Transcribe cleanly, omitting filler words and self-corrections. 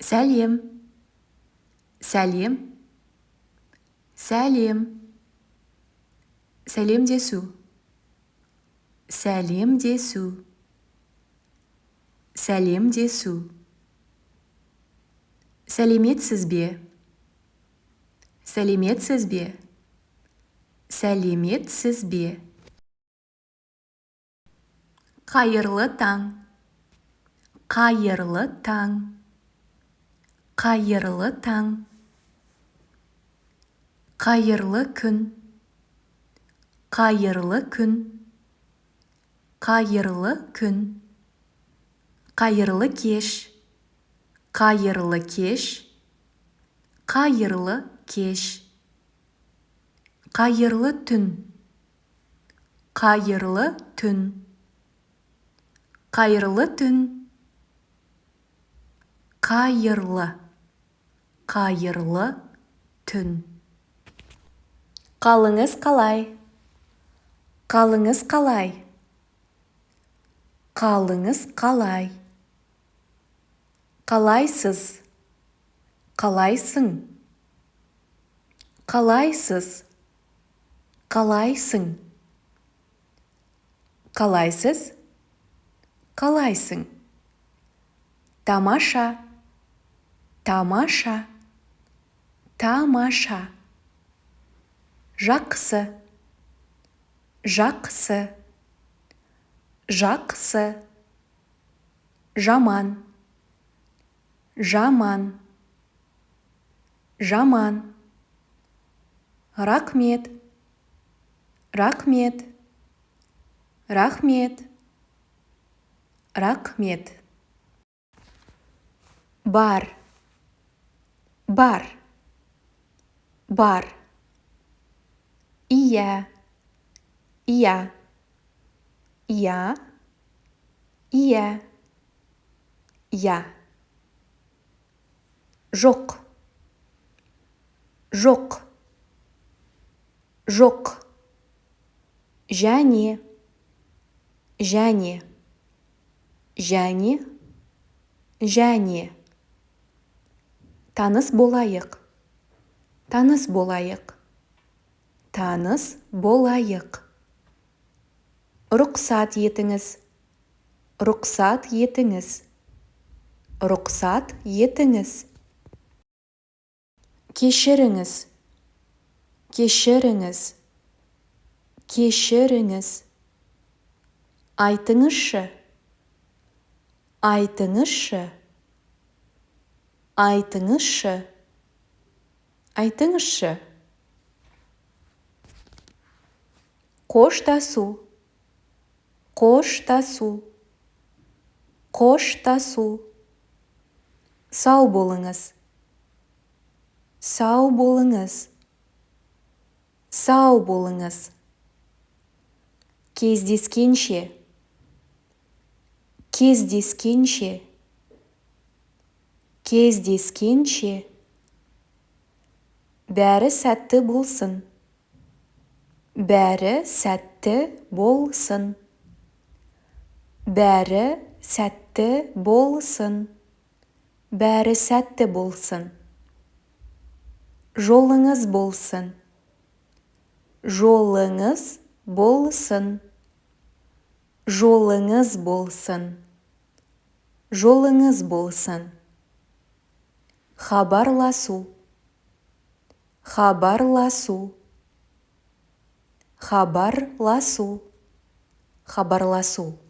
Сәлем, сәлем, сәлем. Сәлемдесу, сәлемдесу, сәлемдесу. Сәлеметсіз бе? Сәлеметсіз бе? Сәлеметсіз бе? Қайырлы таң, қайырлы таң, қайырлы таң. Қайырлы күн, қайырлы күн, қайырлы күн. Қайырлы кеш, қайырлы кеш, қайырлы кеш. Қайырлы түн, қайырлы түн, қайырлы түн. Қайырлы, қайырлы түн. Қалыңыз қалай? Қалыңыз қалай? Қалыңыз қалай? Қалайсыз? Қалайсың? Қалайсыз? Қалайсың? Қалайсыз? Қалайсың? Тамаша, тамаша, тамаша. Жақсы, жақсы, жақсы. Жаман, жаман, жаман. Рақмет, рақмет, рақмет, рақмет. Бар, бар, бар. Иә, иә, иә, иә, иә. Жоқ, жоқ, жоқ. Және, және, және, және. Таныс болайық, таныс болайық, таныс болайық. Рұқсат етіңіз, рұқсат етіңіз, рұқсат етіңіз. Кешіріңіз, кешіріңіз, кешіріңіз. Айтыңызшы, айтыңызшы, айтыңызшы, айтыңызшы. Қоштасу, қоштасу, қоштасу. Сау болыңыз, сау болыңыз, сау болыңыз. Кездескенше, кездескенше, кездескенше. Бәрі сәтті болсын, бәрі сәтті болсын, бәрі сәтті болсын, бәрі сәтті болсын. Жолыңыз болсын, жолыңыз болсын, жолыңыз болсын, жолыңыз болсын. Хабарласу, хабарласу, хабарласу, хабарласу.